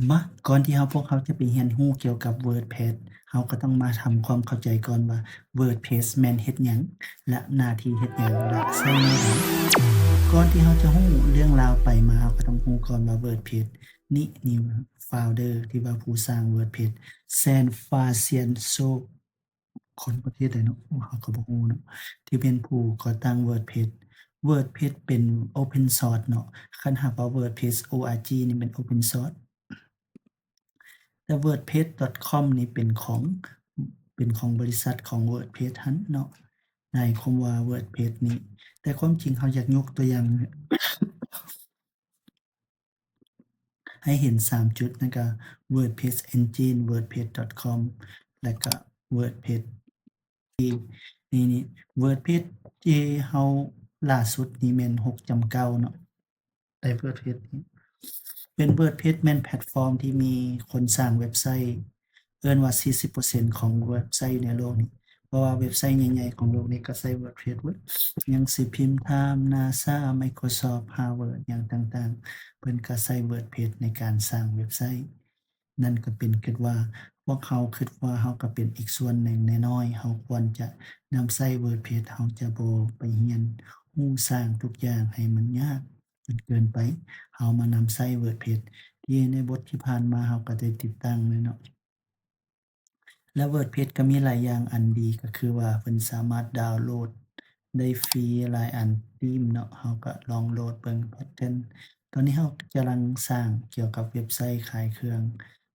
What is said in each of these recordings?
ມາ ກ່ອນທີ່ເຮົາ ພວກເຮົາຈະໄປຮຽນຮູ້ກ່ຽວກັບ WordPress ເຮົາກໍຕ້ອງມາທຳຄວາມເຂົ້າໃຈກ່ອນວ່າ WordPress ແມ່ນເຮັດຫຍັງ ແລະ ໜ້າທີ່ເຮັດຫຍັງ ແລະ ໃຊ້ແນວໃດ. ກ່ອນທີ່ເຮົາຈະຮູ້ເລື່ອງລາວໄປມາ ເຮົາກໍຕ້ອງຮູ້ກ່ອນວ່າ WordPress ນີ້ ນີ້ founder ທີ່ວ່າຜູ້ສ້າງ WordPress ແຊນຟາຊຽນໂຊ ຄົນປະເທດໃດເນາະ ເຮົາກໍບໍ່ຮູ້ເນາະ ທີ່ເປັນຜູ້ກໍ່ຕັ້ງ WordPress. WordPress ເປັນ Open Source ເນາະ ຄັນຫາກວ່າ WordPress dot org ນີ້ແມ່ນ Open Source ແຕ່ WordPress dot com ນີ້ເປັນຂອງ ເປັນຂອງບໍລິສັດຂອງ WordPress ຫັ້ນເນາະ ໃນຄວາມວ່າ WordPress ນີ້ ແຕ່ຄວາມຈິງເຮົາຢາກຍົກຕົວຢ່າງ ໃຫ້ເຫັນສາມຈຸດ ນັ້ນກໍ WordPress Engine, WordPress dot com ແລະກໍ WordPress ນີ້ ນີ້ WordPress ທີ່ເຮົາລ່າສຸດນີ້ແມ່ນ ຫົກຈຸດເກົ້າ ເນາະ ໄດ້ WordPress ນີ້ ເປັນ WordPress ແມ່ນແພລດຟອມທີ່ມີຄົນສ້າງເວັບໄຊ ເອີ້ນວ່າ ສີ່ສິບເປີເຊັນຂອງເວັບໄຊໃນໂລກນີ້ ເພາະວ່າເວັບໄຊໃຫຍ່ໆຂອງໂລກນີ້ກໍໃຊ້ WordPress ເບິດ ໜັງສືພິມ Time, NASA, Microsoft, Harvard ຫຍັງຕ່າງໆ ເພິ່ນກໍໃຊ້ WordPress ໃນການສ້າງເວັບໄຊ. ນັ້ນກໍເປັນ ຄິດວ່າ ພວກເຮົາ ຄິດວ່າເຮົາກໍເປັນອີກສ່ວນໜຶ່ງນ້ອຍໆ ເຮົາຄວນຈະນຳໃຊ້ WordPress ເຮົາຈະບໍ່ໄປຮຽນຮູ້ສ້າງທຸກຢ່າງໃຫ້ມັນຍາກຈົນເກີນໄປ ເຮົາມານຳໃຊ້ WordPress ທີ່ໃນບົດທີ່ຜ່ານມາເຮົາກໍໄດ້ຕິດຕັ້ງແລ້ວເນາະ. ແລະ WordPress ກໍມີຫຼາຍຢ່າງອັນດີ ກໍຄືວ່າເພິ່ນສາມາດດາວໂຫຼດໄດ້ຟຣີຫຼາຍອັນທີມເນາະ ເຮົາກໍລອງໂຫຼດເບິ່ງແພັດເທີນ. ຕອນນີ້ເຮົາກຳລັງສ້າງກ່ຽວກັບເວັບໄຊຂາຍເຄື່ອງ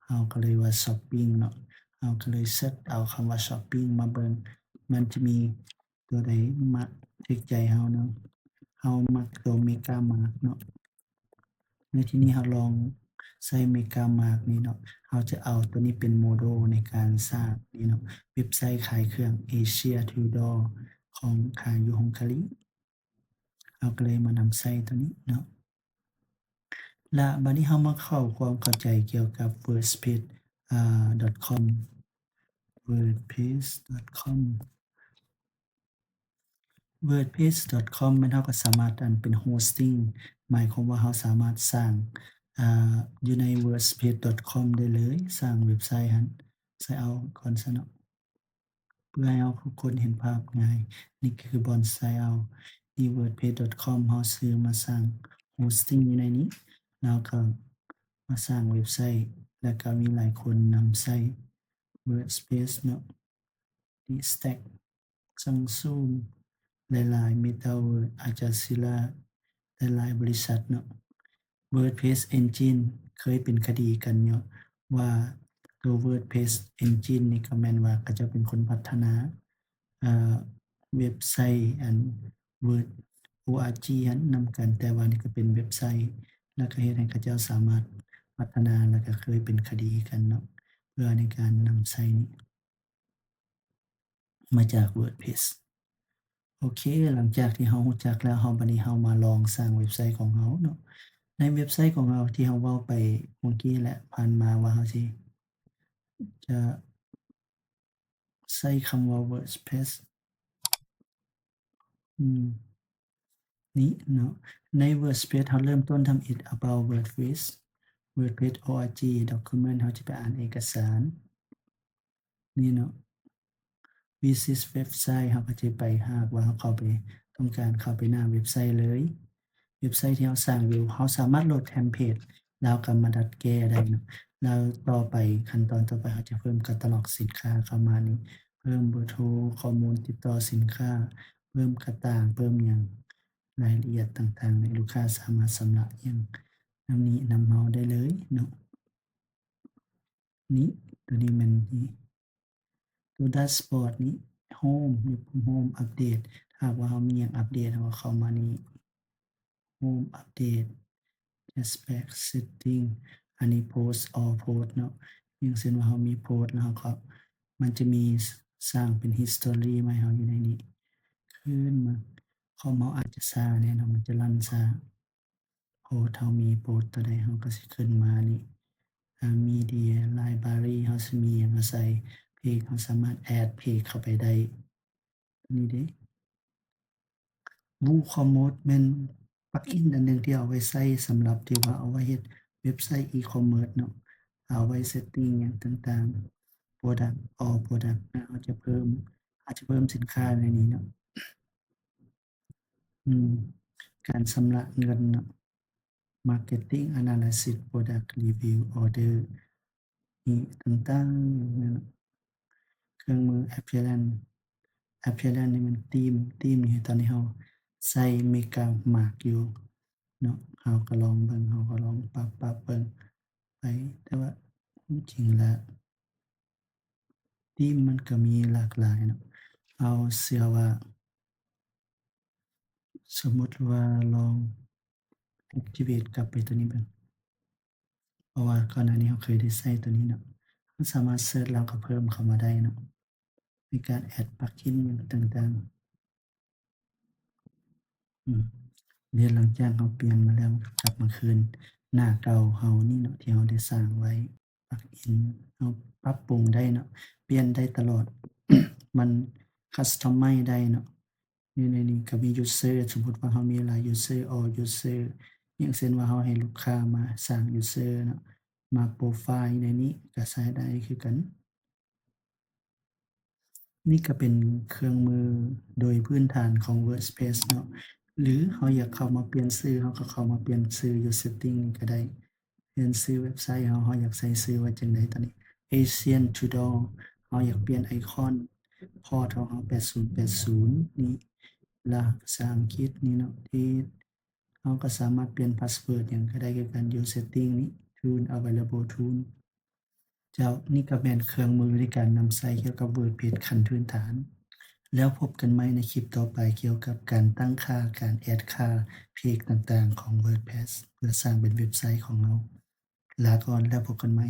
ເຮົາກໍເລີຍວ່າ Shopping ເນາະ ເຮົາກໍເລີຍເສີດເອົາຄຳວ່າ Shopping ມາເບິ່ງ ມັນຈະມີຕົວໃດມັກຖືກໃຈເຮົາເນາະ ເຮົາມັກຕົວ Mega Mart ເນາະ. ໃນທີ່ນີ້ເຮົາລອງໃຊ້ Mega Mart ນີ້ເນາະ ເຮົາຈະເອົາຕົວນີ້ເປັນໂມເດວໃນການສ້າງນີ້ເນາະ ເວັບໄຊຂາຍເຄື່ອງ Asia Tudor ຂອງຂາຍຢູ່ຮົງກາຣີ ເຮົາກໍເລີຍມານຳໃຊ້ຕົວນີ້ເນາະ. ລະບາດນີ້ເຮົາມາເຂົ້າຄວາມເຂົ້າໃຈກ່ຽວກັບ WordPress ອາ .com WordPress .com WordPress .com ແມ່ນເຮົາກໍສາມາດ ອັນ ເປັນ hosting ໝາຍຄວາມວ່າເຮົາສາມາດສ້າງ ອາ ຢູ່ໃນ WordPress .com ໄດ້ເລີຍ ສ້າງເວັບໄຊຫັ້ນ ໃສ່ເອົາກ່ອນຊະເນາະ ເພື່ອໃຫ້ເຮົາທຸກຄົນເຫັນພາບງ່າຍ. ນີ້ຄືບ່ອນໃສ່ເອົາ ນີ້ WordPress .com ເຮົາຊື້ມາສ້າງ hosting ຢູ່ໃນນີ້ ແລ້ວກໍມາສ້າງເວັບໄຊ ແລ້ວກໍມີຫຼາຍຄົນນຳໃຊ້ WordPress ເນາະ. ນີ້ Stack Samsung ຫຼາຍໆ Metaverse Al Jazeera ຫຼາຍໆບໍລິສັດເນາະ. WordPress Engine ເຄີຍເປັນຄະດີກັນເນາະ ວ່າຕົວ WordPress Engine ນີ້ກໍແມ່ນວ່າເຂົາເຈົ້າເປັນຄົນພັດທະນາ ເອີ ເວັບໄຊ ອັນ Word org ຫັ້ນນຳກັນ ແຕ່ວ່ານີ້ກໍເປັນເວັບໄຊ ແລ້ວກໍເຮັດໃຫ້ເຂົາເຈົ້າສາມາດພັດທະນາ ແລ້ວກໍເຄີຍເປັນຄະດີກັນເນາະ ເພື່ອໃນການນຳໃຊ້ນີ້ ມາຈາກ WordPress. ໂອເຄ ຫຼັງຈາກທີ່ເຮົາຮູ້ຈັກແລ້ວ ເຮົາ ບັດນີ້ເຮົາມາລອງສ້າງເວັບໄຊຂອງເຮົາເນາະ. ໃນເວັບໄຊຂອງເຮົາທີ່ເຮົາເວົ້າໄປເມື່ອກີ້ແຫຼະ ຜ່ານມາວ່າເຮົາຊິ ຈະໃຊ້ຄຳວ່າ WordPress ອືມ ນີ້ເນາະ ໃນ WordPress ເຮົາເລີ່ມຕົ້ນທຳອິດ About WordPress WordPress org document ເຮົາຈະໄປອ່ານເອກະສານນີ້ເນາະ Visit Website ເຮົາກໍຈະໄປ ຫາກວ່າເຮົາເຂົ້າໄປ ຕ້ອງການເຂົ້າໄປໜ້າເວັບໄຊເລີຍ ເວັບໄຊທີ່ເຮົາສ້າງຢູ່ ເຮົາສາມາດໂຫຼດເທັມເພດ ແລ້ວກໍມາດັດແກ້ໄດ້ເນາະ ແລ້ວຕໍ່ໄປ ຂັ້ນຕອນຕໍ່ໄປ ເຮົາຈະເພີ່ມ catalog ສິນຄ້າເຂົ້າມານີ້ ເພີ່ມເບີໂທ ຂໍ້ມູນຕິດຕໍ່ສິນຄ້າ ເພີ່ມກະຕ່າງ ເພີ່ມຫຍັງ ລາຍລະອຽດຕ່າງໆ ໃຫ້ລູກຄ້າສາມາດຊຳລະຫຍັງນຳນີ້ນຳເຮົາໄດ້ເລີຍເນາະ. ນີ້ ຕົວນີ້ແມ່ນນີ້ ຕົວ dashboard ນີ້ Home ນີ້ Home Update ຖ້າຫາກວ່າເຮົາມີຫຍັງອັບເດດ ເຮົາກໍເຂົ້າມານີ້ Home Update Cashback Setting ອັນນີ້ Post All Post ເນາະ ຢ່າງເຊັ່ນວ່າເຮົາມີໂພສແລ້ວ ເຮົາກໍ ມັນຈະມີສ້າງເປັນ History ມາໃຫ້ເຮົາຢູ່ໃນນີ້ ຂຶ້ນມາ ຄອມເຮົາອາດຈະຊ້າແດ່ເນາະ ມັນຈະລັນຊ້າ ໂພສເຮົາມີໂພສຕົວໃດ ເຮົາກໍຊິຂຶ້ນມານີ້ ອາ Media Library ເຮົາຊິມີຫຍັງມາໃສ່ ເພຈ ເຮົາສາມາດ add ເພຈເຂົ້າໄປໄດ້ ຕົວນີ້ເດ້ WooCommerce ແມ່ນ plugin ອັນໜຶ່ງທີ່ເອົາໄວ້ໃຊ້ສຳລັບທີ່ວ່າເອົາໄວ້ເຮັດເວັບໄຊ e-commerce ເນາະ ເອົາໄວ້ setting ຫຍັງຕ່າງໆ product all product ເຮົາຈະເພີ່ມ ເຮົາຈະເພີ່ມສິນຄ້າໃນນີ້ເນາະ. ອືມ ການຊຳລະເງິນເນາະ marketing analysis product review order ນີ້ຕ່າງໆ ເຄື່ອງມື appearance appearance ນີ້ມັນ theme theme ນີ້ຕອນນີ້ເຮົາໃສ່ mega mark ຢູ່ເນາະ ເຮົາກໍລອງເບິ່ງ ເຮົາກໍລອງປັບປັບເບິ່ງໄປ ແຕ່ວ່າຄວາມຈິງແລ້ວ theme ມັນກໍມີຫຼາກຫຼາຍເນາະ ເຮົາເຊື່ອວ່າ ສົມມຸດວ່າລອງ activate ກັບໄປຕົວນີ້ເບິ່ງ ເພາະວ່າກ່ອນໜ້ານີ້ເຮົາເຄີຍໄດ້ໃຊ້ຕົວນີ້ເນາະ ເຮົາສາມາດ search ແລ້ວກໍເພີ່ມເຂົ້າມາໄດ້ເນາະ ໃນການ add plugin ຫຍັງຕ່າງໆ ອືມ ແລ້ວຫຼັງຈາກເຮົາປ່ຽນມາແລ້ວ ກັບມາຄືນໜ້າເກົ່າເຮົານີ້ເນາະ ທີ່ເຮົາໄດ້ສ້າງໄວ້ plugin ເຮົາປັບປຸງໄດ້ເນາະ ປ່ຽນໄດ້ຕະຫຼອດ ມັນ customize ໄດ້ເນາະ. ຢູ່ໃນນີ້ກໍມີ user ສົມມຸດວ່າເຮົາມີຫຼາຍ user all user ຢ່າງເຊັ່ນວ່າເຮົາໃຫ້ລູກຄ້າມາສ້າງ user ເນາະ ມາ profile ໃນນີ້ກໍໃຊ້ໄດ້ຄືກັນ. ນີ້ກໍເປັນເຄື່ອງມືໂດຍພື້ນຖານຂອງ WordPress ເນາະ ຫຼືເຮົາຢາກເຂົ້າມາປ່ຽນຊື່ ເຮົາກໍເຂົ້າມາປ່ຽນຊື່ຢູ່ setting ນີ້ກໍໄດ້. ປ່ຽນຊື່ເວັບໄຊເຮົາ ເຮົາຢາກໃສ່ຊື່ວ່າຈັ່ງໃດຕອນນີ້ Asian Tudor ເຮົາຢາກປ່ຽນໄອຄອນ font ຂອງເຮົາ ແປດສູນແປດສູນ ນີ້ລະ ພາສາອັງກິດນີ້ເນາະ ທີ່ເຮົາກໍສາມາດປ່ຽນ password ຫຍັງກໍໄດ້ຄືກັນ ຢູ່ setting ນີ້ tool available tool. ເຈົ້າ ນີ້ກໍແມ່ນເຄື່ອງມືໃນການນຳໃຊ້ກ່ຽວກັບ WordPress ຂັ້ນພື້ນຖານ. ແລ້ວພົບກັນໃໝ່ໃນຄລິບຕໍ່ໄປກ່ຽວກັບການຕັ້ງຄ່າ ການ add ຄ່າ page ຕ່າງໆຂອງ WordPress ເພື່ອສ້າງເປັນເວັບໄຊຂອງເຮົາ. ລາກ່ອນ ແລ້ວພົບກັນໃໝ່.